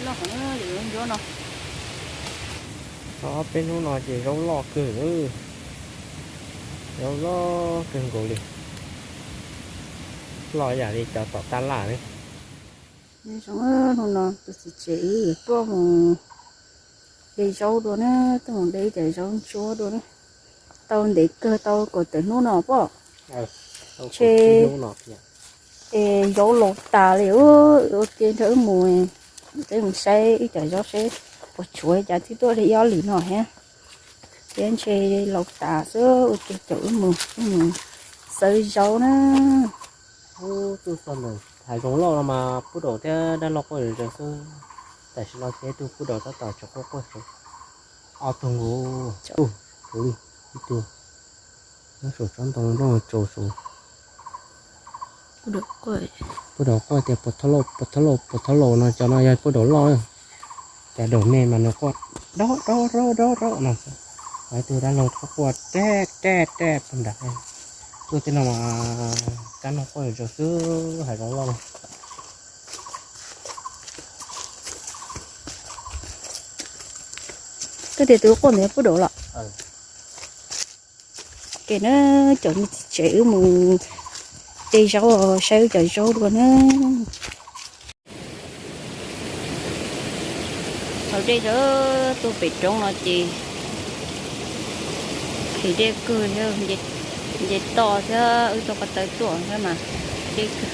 Loj heev li zaub ntsuab no. Ob peb hnub no ces zaub loj kawg, zaub loj kawg nkaus li, loj yam li cov tom tab laj ne. Hnub no tus txiv tsev tuaj mus de zaub dua na, tuaj mus de ib cov zaub ntsuab dua na. Tau ntev kawg, tau kaum tawm hnub no pob. Ntshe zaub laus tas li, ua ke nrog wb mus, peb mus saib ib cov zaub seb puas tshuav cas twb tuaj li ib ob lim no thiab. Thiab ntshe laus tas xwb, ua ke caum wb mus, wb mus xawb zaub na. Ub, tuaj txog ntawm hav zoov loj no mas pub daus thiab dab laug quaj zom zaws xwb. Tam sim no ces tus pub daus tab tom tseem quaj quaj saud. Ob tug nkaus, ib tug nyob saum tsob ntoo nplooj tsaus saud. Pub daus quaj tias puas thab laus, puas thab laus, puas thab laus no, cov no yog pub daus loj. Cov daus me mas nws quaj dob dob dob dob dob no. Ho ib tug dab laug quaj quaj raj raj raj puag nrad. Tuaj tej no mas dab laug quaj zom zaws xwb, hav zoov loj no. Koj tias tus quaj ntawd pub daus los? Ces na, cov me txiv tsev wb mus de zaub, saib wb cov zaub dua na. Thaum dej tawm tuaj pem roob no ces phim dej kawg thiab, nce toj thiab wb taug ko taw tuaj thiab mas dej kawg.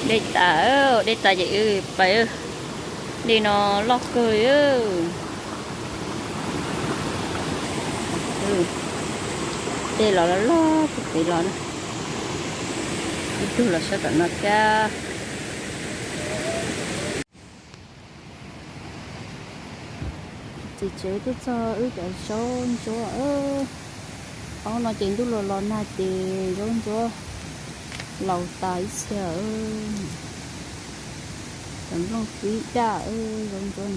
Dej tas, dej tas ces wb pais. Dej no loj kawg li. Dej los loj loj puag pem los na. Ib tug los sab tom no thiab. Txiv tsev tuaj txog wb cov zaub ntsuab. Ob no ces ntuj los los nag ces zaub ntsuab laus tas ib txhia. Cov nplooj pib daj zaub ntsuab.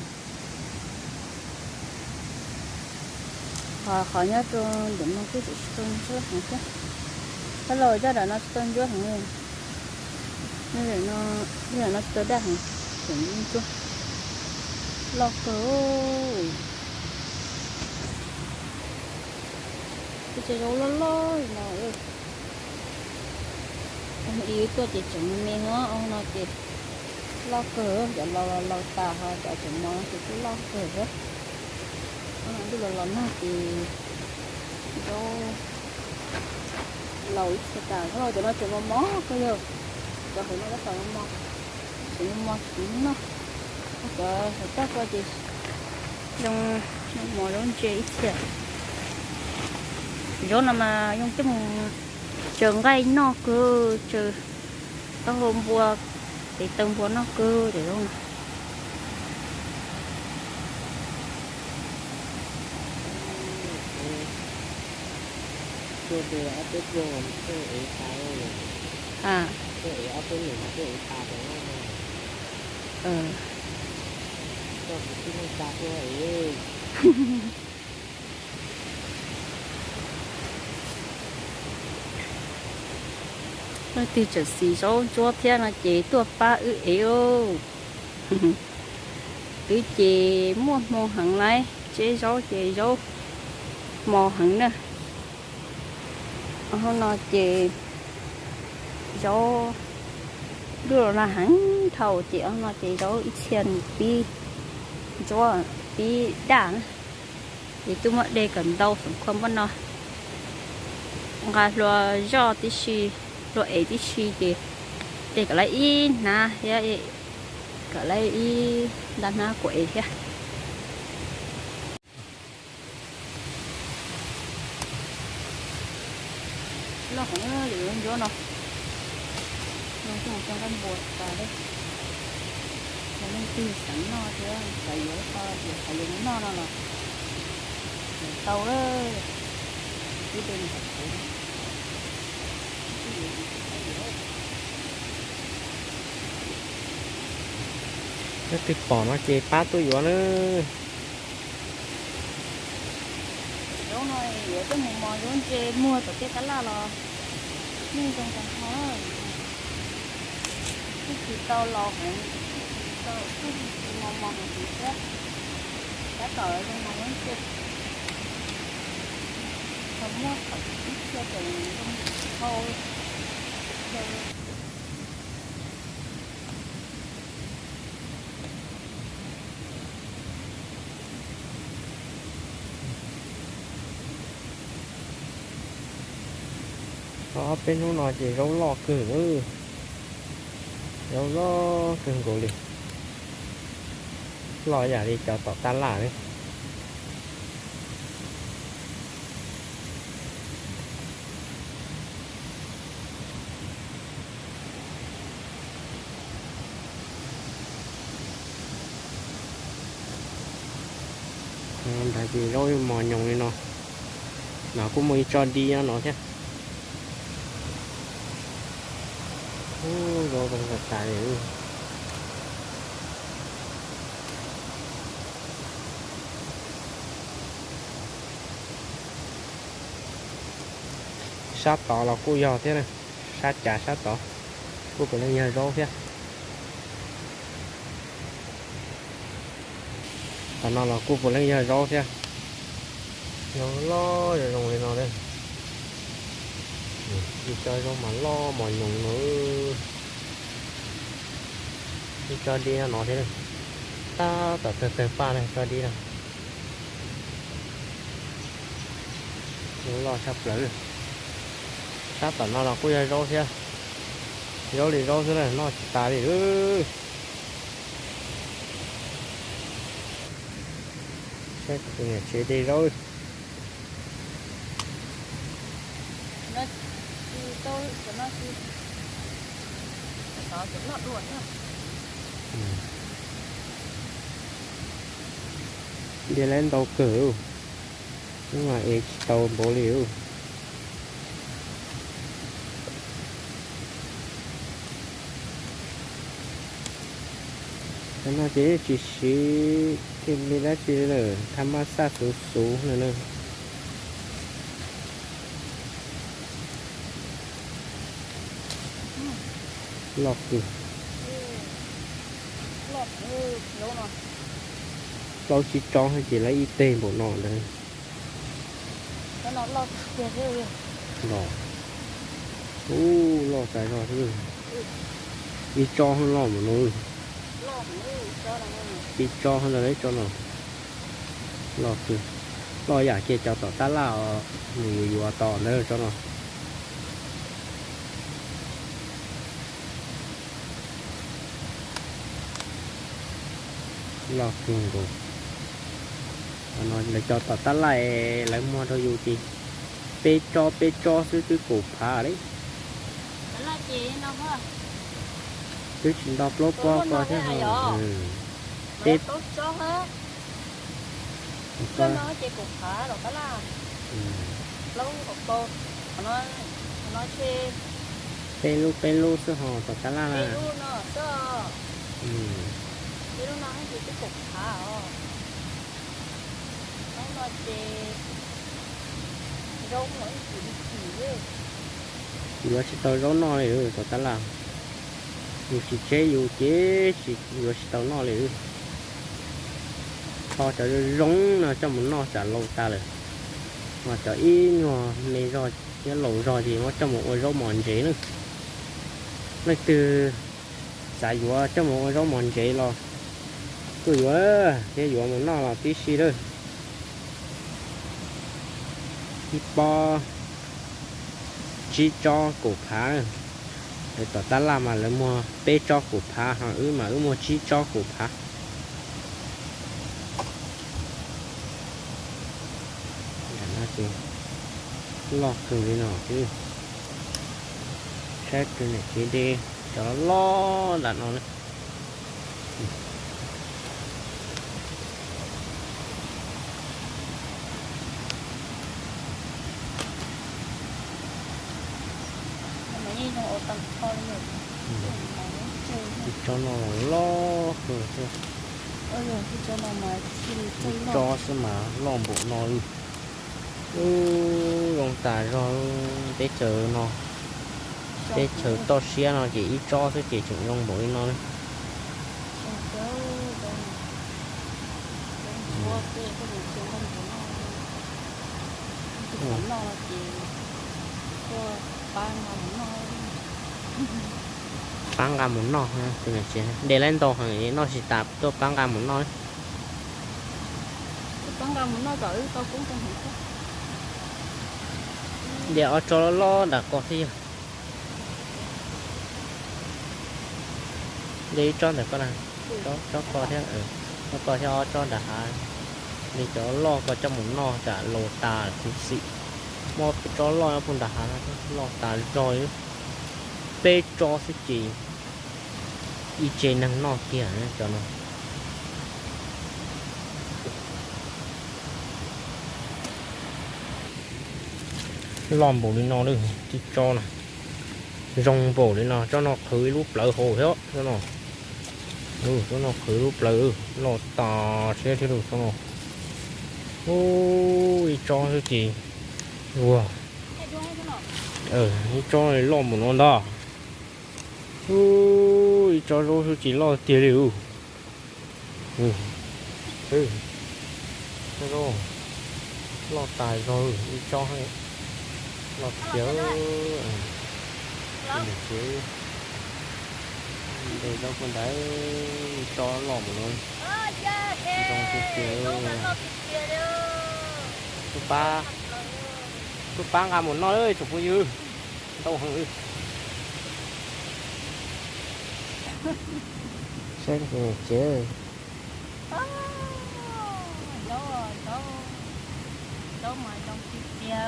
Qhov nyob rau ntawm no kuj tseem tsis tau ntsuab heev thiab. Tab los zaj nram no tsis tau ntsuab heev li. Zaj nram no tsis tau daj heev, tseem ntsuab loj kawg. Kuv tsev zaub loj loj li no. Ib tuaj ces tseem me me, ob no ces loj kawg, cov laus laus tas ho cov tseem mos no ces kuj loj kawg thiab. Ob no ntuj los los nag ces zaub laus ib txhia tas, cov no tseem mos mos kawg yog. Cov hauv no tab tom mos, tseem mos tseem noj. Cov hauv toj ko ces zoo mos zaub ntse ib txhia. Zaub no mas zoo coj mus tsaws nqaij noj kawg, tsaws taub hau npua, tes taw npua noj kawg cov zaub no. Leej twg tseem xis zaub ntsuab thiab no ces tuaj pab wb ev lauj. Twb ces muaj hmoo heev lauj, tseb zaub ces zaub hmo heev na. Ob hnub no ces zaub ntuj los nag heev dhau ces ob hnub no ces zaub ib txhia nws pib ntsuab, pib daj na. Ces twb muab de kom ntau xeem khua npaj no, nqa hlua zoj tib si, hlua ev tib si ces de kom lawv ib hnab thiab, kom lawv ib nta hnab kuv ev thiab. Loj heev li zaub ntsuab no. Zoo coj mus ua nqaij npua tas li. Yog leej twg xav noj thiab xav yuav ib qho, xav yuav noj no los tau lawm. Twb de mus hauv kuv. Leej twg pom no ces pab tuaj yuav nawb. Zaub no yuav coj mus mos zaub ntse muag tom tej tab laj los Yeej zoo tas ho, twb tsis tau laus heev, tsis tau, twb tsis mos mos heev thiab, tab tom zoo mas yeej tseem, thaum muaj thaum ib txhia tseem zoo dhau. Ob peb hnub no ces zaub loj kawg, zaub loj kawg nkaus li, loj yam li cov tom tab laj li. Nrad ces zaub mos nyoos li no, no kuj muaj ib tsob dib no thiab. Zaub zoo tas tas li. Sab tod los kuj yog thiab na, sab cav sab tod kuj puav leej yog zaub thiab. Tom no los kuj puav leej yog zaub thiab. Zaub loj zoo zoo li no li. Ib tsob zaub mas loj mos nyoos no. Ib tsob dib no thiab, tab tom tawg tawg paj na tsob dib na. Loj tshaj plaws. Sab tom no los kuj yog zaub thiab. Zaub li zaub xwb na, noj tsis tas li. Saib tus niam tsev de zaub. De lawv ntau kawg, ub, mas ev tsis tau npaum li ub. Cov no ces yeej tsis siv thiaj li dab tsi li lawm, thaj mab xaj xuv xuv no na. Loj kawg. Plaub tsib tsob ces lawv ib teg npaum no ntawd. Los, ub, loj tas zog thiab. Ib tsob loj npaum no. Ib tsob ntawd, ib tsob no loj kawg, loj yam kiag cov tom tab laj os, nws yuav yuav tos ntawd tsob no. Loj kawg nkaus. Lawv cov tom tab laj lawv muag rau yus ces peb tsob peb tsob xwb twb kaum phav li. Twb tsis nto plaub pob ko thiab. Peb peb lub peb lub xwb ho tom tab laj na. Yuav tsis tau zaub noj li tom tab laj. Yus tsis tseb yus ces yuav tsis tau noj li. Kho cov zoo zoo no coj mus noj tsam laus tas lawm, mas cov ib nyuag me zog thiab laus zog ces muab coj mus ua zaub mov ntsev na. Leej twg xav yuav coj mus ua zaub mov ntsev los tuaj yuav thiab yuav mus noj los tib si lawm. Ib pob tsib tsob kaum phav. Lawv tom tab laj mas lawv muag peb tsob kaum phav, ho wb mas wb muag tsib tsob kaum phav. Loj kawg li no xwb. Saib tus niam tsev de cov loj nram no na. Ib tsob no loj kawg thiab. Ib tsob xwb mas loj npaum no li. Ub, zoo tas zog teb chaws no. Teb chaws toj siab no ces ib tsob xwb ces tseem zoo npaum li no li. Pab nqa mus noj, de lawv ntau heev noj tsis tas tuaj pab nqa mus noj. De ob tsob loj loj nram ko thiab yog. De ib tsob ntawm ko na, tsob ko thiab, tsob ko thiab ob tsob nram hav. De cov loj ko coj mus noj tsam laus tas kuv xim. Muaj tsob loj nyob puag nram hav no thiab, loj tas zog li. Peb tsob xwb ces ib tsev neeg noj kiag cov no. Loj npaum li no lawm, tib tsob no zoo npaum li no, tsob no qhwv ib lub plawv hauv thiab tsob no. Tsob no qhwv ib lub plawv, loj tas siab thiab tsob no. Ib tsob xwb ces, ua, ib tsob loj npaum no ntag. Ib tsob zaub xwb ces loj tiag li. Loj tas zog, ib tsob loj tiag. Ces de zaub puag ntawd, ib tsob loj npaum no, zoo tiag tiag. Tuaj pab nqa mus noj tsoom phooj ywg, ntau heev. Saib ces, zaub mas zoo tiag tiag.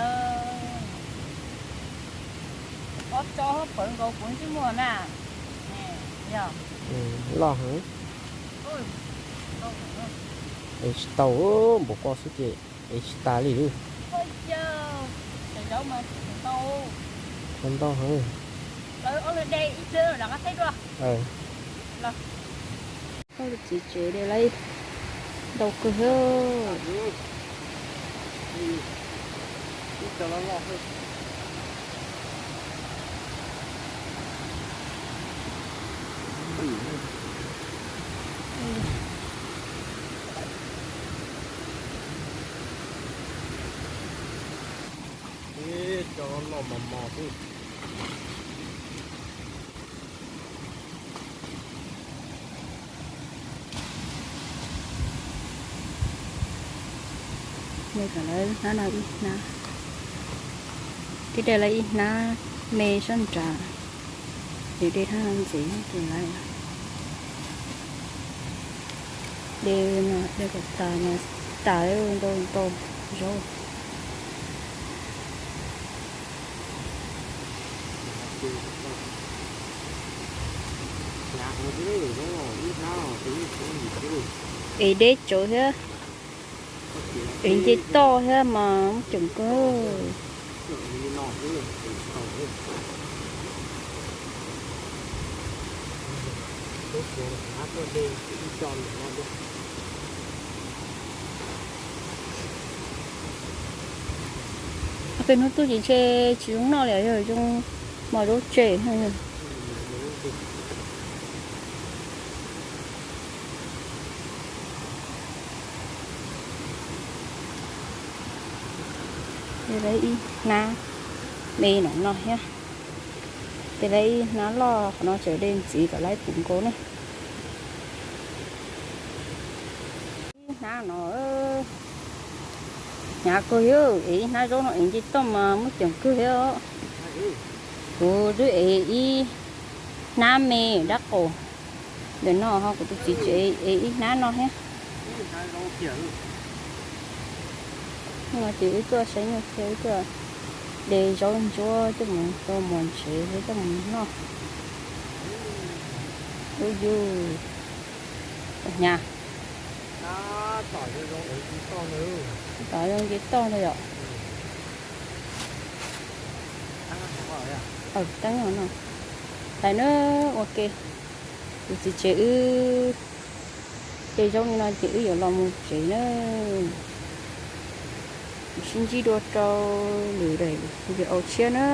Ob tsob pawv nkaus kuv ntsej muag na. Yog loj heev. Es tsis tau, npaum ko xwb ces es tsis tas li lawm. Ntau heev. Tus txiv tsev de lawv ntau kawg. Cov loj mos mos xwb. De kom lawv hnab no ib hnab, thiab de lawv ib hnab me sab nrad, ces de hnab no ntxiv ces lawv de no de kom tas mas tas ntau ntau zaub. Es deb tsawv thiab, es nce toj thiab mas muaj ceem kawg. Pem hnub tuaj ces ntshe tsis zoo noj li, yog zoo mos zaub tseg. De lawv ib hnab me no no thiab, de lawv ib hnab loj qhov no tseem de ntxiv kom lawv puv nkaus na. Ib hnab no hnyav kawg thiab, es ib hnab zaub no es nce toj mas muaj ceem kawg thiab. Kuv twb ev ib hnab me dab qus ntawm no ho kuv tus txiv tsev ev ib hnab no thiab. No ces wb tuaj saib nyuj thiab wb tuaj de zaub ntsuab coj mus rau mos ntsev thiab coj mus noj. Ub yus, hnyav. Tom zoo nce toj ntag yom. Teeb no, tais na, ua ke. Kuv txiv tsev wb de zaub li no ces wb yuav los mus tsev na. Sib ntsib dua rau lwm daim video tshiab na.